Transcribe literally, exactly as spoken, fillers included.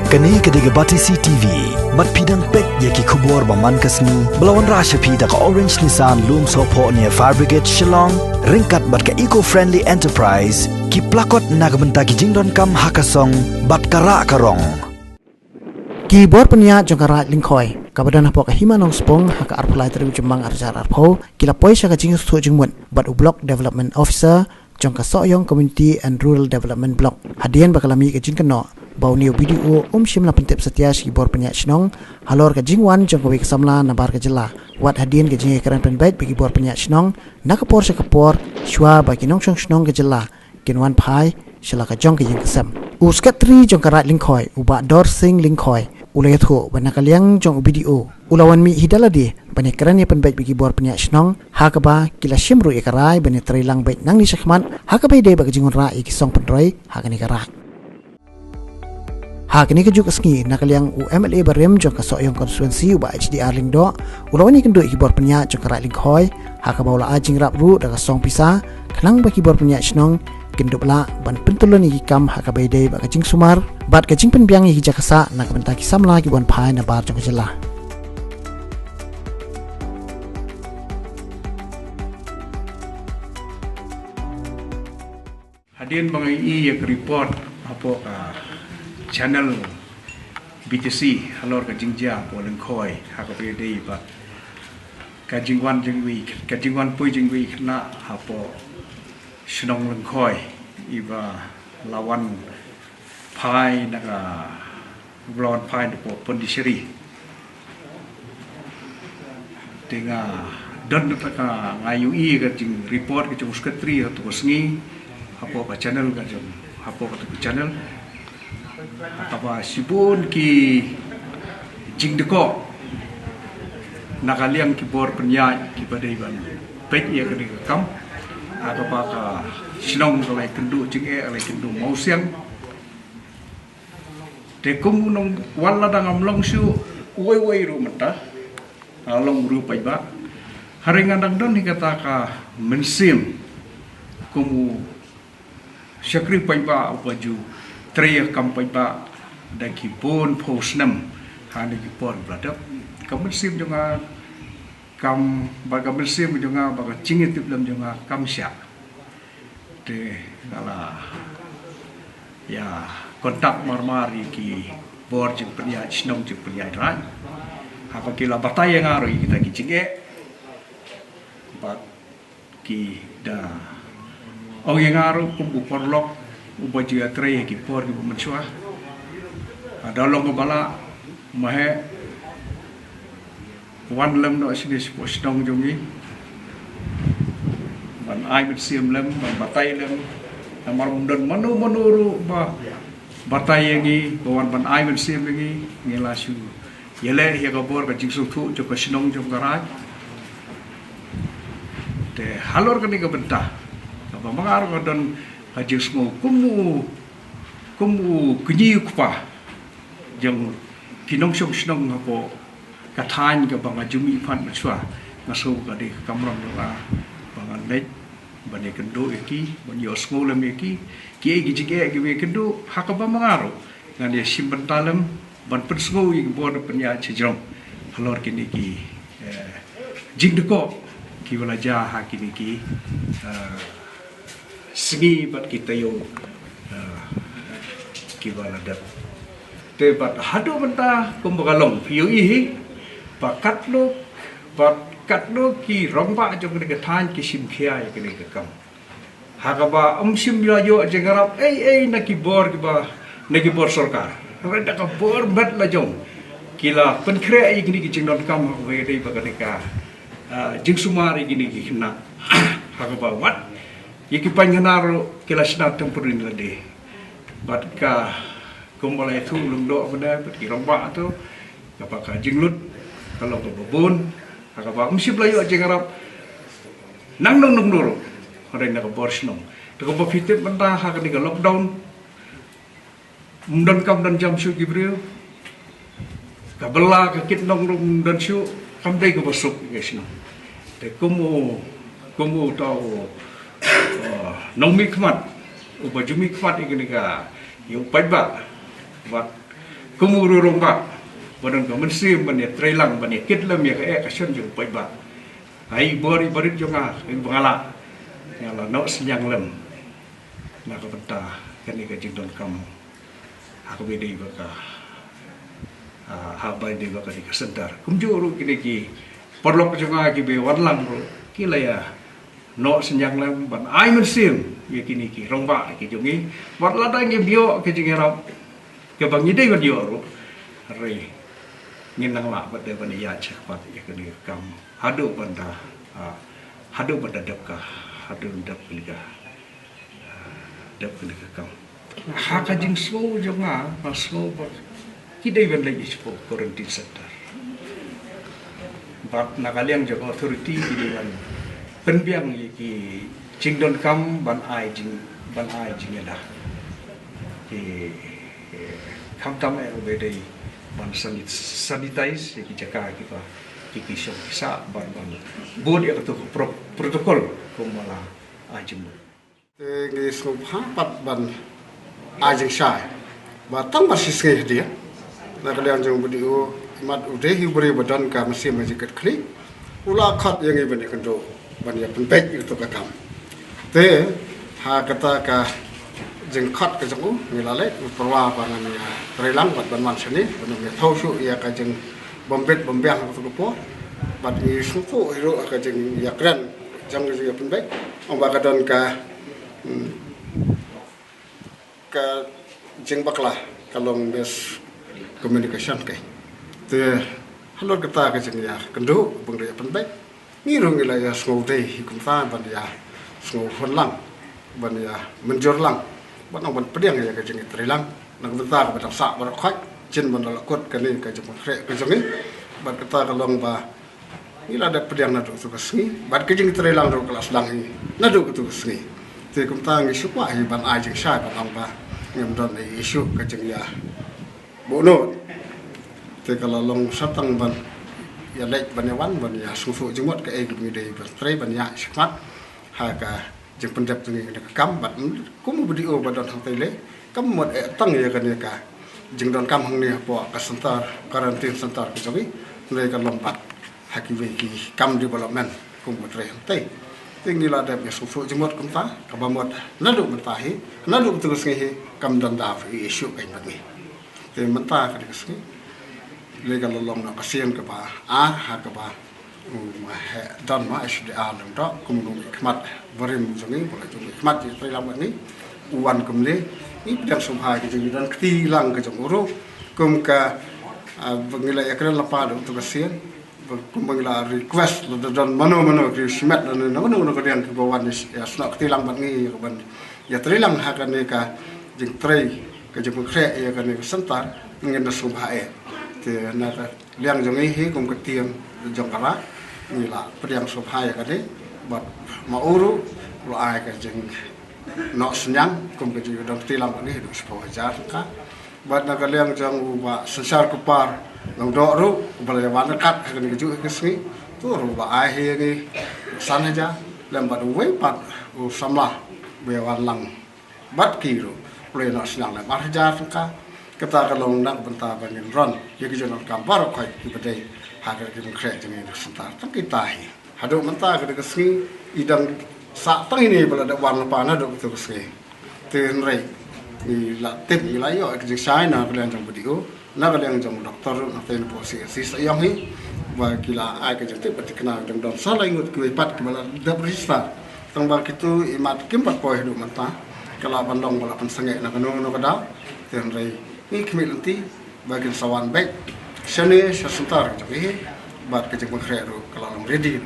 Kane ka dei ka Batesi T V. Bad phi dang peit ïa ki khubor ba man ka sngi ba la wanrah sha phi da ka Orange Nissan Lumsohphoh near Fire Brigade Shillong, ryngkat bad ka Eco Friendly Enterprise, ki plakot na ka bynta ki jingdonkam ha ka song bad ka rah ka rong. Ki bor pynïaid jong ka Raid Lyngkhoi, kaba don hapoh ka Hima Nongspung, ha ka arphew lai tarik u Jymmang arhajar arphew, ki la poi sha ka jingïathuh jingmut bad u Block Development Officer jong ka Sohiong Community and Rural Development Block, hadien ba ka la mih ka jingkynnoh ba une u B D O um shym la pyntip satia sha ki bor pynïaid shnong halor ka jingwan jong kawei ka samla nabar ka jylla, wat hadien ka jingïakren pynbeit bad ki bor pynïaid shnong na ka por sha ka por, shuwa ba ki nongshong shnong ka jylla kin wan phai sha la ka jong ka ïing ka sem. U Secretary jong ka Raid Lyngkhoi, u Bah Dorsing Lyngkhoi, u la ïathuh ba na ka liang jong u B D O, u la wan mih hi da lade ban ïakren ïapynbeit bad ki bor pynïaid shnong, ha kaba ki la shim ruh ïa ka rai ban ïatreilang beit nangne shakhmat, ha kaba ïadei bad ka jingwanrah ïa ki song pynroi ha kane ka raid. Ha kane kajuh ka sngi, na ka liang u M L A barim jong ka Sohiong Constituency, u Bah H D R Lyngdoh, u la wan ïakynduh ïa ki bor pynïaid jong ka Raid Lyngkhoi, ha kaba u la ai jingïarap ruh da ka song pisa, khnang ba ki bor pynïaid shnong kin dup lah ban pyntyllun ïa ki kam ha kaba ïadei bad ka jingsumar bad ka jingpynbiang ïa ki jaka sah na ka bynta ki samla kiba wan phai nabar jong ka jylla. Hadien ba nga ïohi ïa ka report hapoh ka channel B T C halor ka jingjia hapoh Lyngkhoi, ha kaba ïadei bad ka jingwan jong iwei, ka jingwan poi jong iwei i khynnah hapoh shnong Lyngkhoi, iba la wan phai na ka, iba la wan phai na ka Pondicherry. Te nga don na ka, nga ïohi ka jingreport ka jong u Secretary ha kato ka sngi, hapoh ka channel ka jong, hapoh kato ka channel. Kaba shibun ki jingdkoh na ka liang ki bor pynïaid kiba dei ban peit ïa kane ka kam. Ha kaba ka shnong ka la ïakynduh jingeh, ka la ïakynduh mawsiang. Te kum u nong, wat la dang ym long shuh uwei uwei ruh mynta, ah, long ruh paidbah. Hynrei nga dang don hi kata ka mynsiem kum u shakri paidbah uba ju trei ïa ka kam paidbah da ki bun phew snem ha kine ki por ba la dep. Ka mynsiem jong nga kam, bad ka mynsiem jong nga bad ka jingïatiplem jong nga kam shah. Te nga la ïa contact marmar ïa ki bor jingpynïaid shnong jingpynïaid raid, ha kaba ki la batai ïa nga ruh ïa kita ki jingeh. Bad ki da ong ïa nga ruh kum u paralok uba ju ïatrei ha ki por kiba mynshuwa. Haba long kaba lah, ma heh, wan lem noh shane shapoh shnong jong ngi ban ai mynsiem lem, ban batai lem. Namar ym don mano mano ruh ba batai ïa ngi, ba wan ban ai mynsiem ïa ngi, ngi la shu ïaleh ïa ka bor ka jingsngewthuh jong ka shnong jong ka raid. Te halor kane ka bynta, kaba ma nga ruh nga don ka jingsngew kum u, kum u kñi u kpa jong ki nongshong shnong hapoh ka thaiñ kaba nga ju mihpat mynshuwa, nga sngew ka dei ka kamram jong nga ba ngan leit ban ïakynduh ïa ki, ban ïohsngew lem ïa ki, kiei ki jingeh kiba ïakynduh, ha kaba ma nga ruh ngan ïashim bynta lem ban pynsngew ïa ki bor pynïaid shajrong halor kine ki, eh, jingdkoh kiba la jia ha kine ki, eh, sngi bad ki taïew, eh, kiba la dep. Te bad haduh mynta kumba ka long, phi ïohi hi ba katno, bad katno ki rangbah jong kane ka thaiñ ki shim khia ïa kane ka kam. Ha kaba ym shym la ïoh jingïarap ei ei na ki bor kiba, na ki bor sorkar. Hynrei da ka bor met la jong ki la pynkhreh ïa kine ki jingdonkam ha kaba ïadei bad kane ka, ah, jingsumar ïa kine ki khynnah. Ha kaba wat ïa ki painkhana ruh ki la shna temporary lade. Bad ka, kumba la ïathuh u Lyngdoh mynne bad ki rangbah to, kaba ka jinglut ka long kaba bun, ha kaba ym shym la ïoh jingïarap na nongno nongno ruh, hynrei na ka bor shnong. Te kumba phi tip mynta ha kane ka lockdown, ym don kam don jam shuh ki briew. Ka bylla ka kit nong ruh ym don shuh, kam dei kaba suk ïa ka shnong. Te kum u, kum uta u, uh, nongmihkhmat uba ju mihkhmat ïa kane ka, ïa u paidbah bad Kum u rangbah ba don ka mynsiem ban ïa trei lang ban ïa kit lem ïa ka eh ka shon jong u paidbah. Ai bor i barit jong nga, i ba nga la, nga la noh synñiang lem na ka bynta kane ka jingdonkam ha kaba ïadei bad ka, ah, ha kaba ïadei bad kane ka center. Kumjuh ruh kine ki paralok jong nga kiba wan lang ruh ki la ïa noh synñiang lem ban ai mynsiem ïa kine ki rangbah ki jong ngi. Bad lada ngi ïoh ka jingïarap kaba ngi dei ban ïoh ruh, hynrei ngin nang lah bad dei ban ïaid shakhmat ïa kane ka kam haduh ban da, ah, haduh ban da dep ka, haduh ban dep kane ka, ah, dep kane ka kam. Ha ka jingsngew jong nga, nga sngew ba ki dei ban leit sha quarantine center. Bad na ka liang jong authority ki dei ban pynbiang ïa ki jingdonkam ban ai jing, ban ai jingïada. Ki, eh, khamtam eh ba dei ban sanit-, sanitize ïa ki jaka kiba ki, ki shong ki sah, ban, ban bud ïa kato ka pro-, protocol kumba la ai jingmut. Te ngi sngewbha pat ban ai jingshai ba tang ba shisngi hadien, na ka liang jong u B D O, imat u dei hi u briew ba don ka mynsiem jingkitkhlieh, u la khot ïa ngi ban ïakynduh ban ïa pynbeit ïa kato ka kam. Te ha kata ka jingkhot ka jong u, ngi la leit, u pyrwa ba ngan ïa trei lang bad ban wan shane ban ïa thew shuh ïa ka jingbym bit bym biang ha kato ka por. Bad ngi sngewthuh hi ruh ha ka jingïakren jong ka jingïapynbeit, ong ba ka don ka, hmm, ka jingbakla, ka long miscommunication. Te halor kata ka jingïakynduh ba ngi la ïapynbeit, ngi ruh ngi la ïa sngew dei hi kumta ban ïa sngew hun lang, ban ïa mynjur lang, ban ong ban pdiang ïa ka jingïatrei lang na ka bynta kaba dang sah baroh khoit, jin ban da la kut kane ka jingpynkhreh ka jong ngi. Bad kata ka long ba ngi la dep pdiang naduh kato ka sngi, bad ka jingtrei lang ruh ka la sdang hi naduh kato ka sngi. Te kumta ngi shu kwah hi ban ai jingshai ban ong ba ngim don ei ei shuh ka jingïa buh nud. Te ka la long sa tang ban ïa leit ban ïa wan ban ïa sngewthuh jingmut kaei kaba ngi dei ban trei ban ïa shakhmat ha ka jingpyndep jong ngi kane ka kam. Bad kum u B D O ba don hangtei lei, kam mut eh tang ïa kane ka jingdonkam hangne hapoh ka center, quarantine center ka jong ngi, hynrei ka long bad ha kiwei ki kam development kum ba trei hangtei. Te ngi la dep ïa sngewthuh jingmut kumta, kaba mut naduh mynta hi, naduh kato ka sngi hi, kam don da ei ei shuh ka jingmut ngi. Te mynta kane ka sngi, lei ka la long na ka sien kaba ar, ha kaba u ma heh don ma H D R Lyngdoh kum u nongmihkhmat barim jong ngi, ba la jong mihkhmat ïatrei lang bad ngi, u wan kumne. Ngi pdiang sngewbha ka jingdon kti lang ka jong u ruh, kum ka, ah, ba ngi la ïakren lypa da uto ka sien, ba kum ba ngi la request lada don mano mano ki shimet lane mano mano ka liang kiba wan ïa snoh kti lang bad ngi, ban ïatrei lang ha kane ka jingtrei ka jingpynkhreh ïa kane ka center, ngin da sngewbha eh. Te na ka liang jong ngi hi kum ka team jong ka Raid, ngi la pdiang sngewbha ïa kane, bad ma u ruh u la ai ka jingnoh synñiang kum ka jingdon kti lang bad ngi haduh shiphew hajar tyngka. Bad na ka liang jong u Bah Synshar Kupar Lyngdoh ruh, uba la ïa wan ryngkat ha kane kajuh ka sngi, to ruh u la ai hi ïa ngi san hajar, lem bad uwei pat u samla uba ïa wan lang bad ki ruh, u la ïa noh synñiang lem ar hajar tyngka. Kata ka long na ka bynta ba ngin ron ïa ki jingdonkam baroh khoit kiba dei ha ka jingpynkhreh jong ngi na ka center. Tang kita hi. Haduh mynta ka dei ka sngi, i dang sah tang ine ba la dep wan lypa naduh kato ka sngi. Te hynrei ngi la tip, ngi la ïoh ka jingshai na ka liang jong B D O, na ka liang jong doktor, na te na po C S C Sohiong hi, ba ki la ai ka jingtip ba thikna dang don sa lai ngut kiwei pat kiba la dep register. Tang ba kito imat kim pat poi haduh mynta, ka lah ban long ba la pynsangeh na kano kano ka daw. Te hynrei ngi khmih lynti ba kin sa wan beit shane sha center jong ngi, bad ka jingpynkhreh ruh ka la long ready.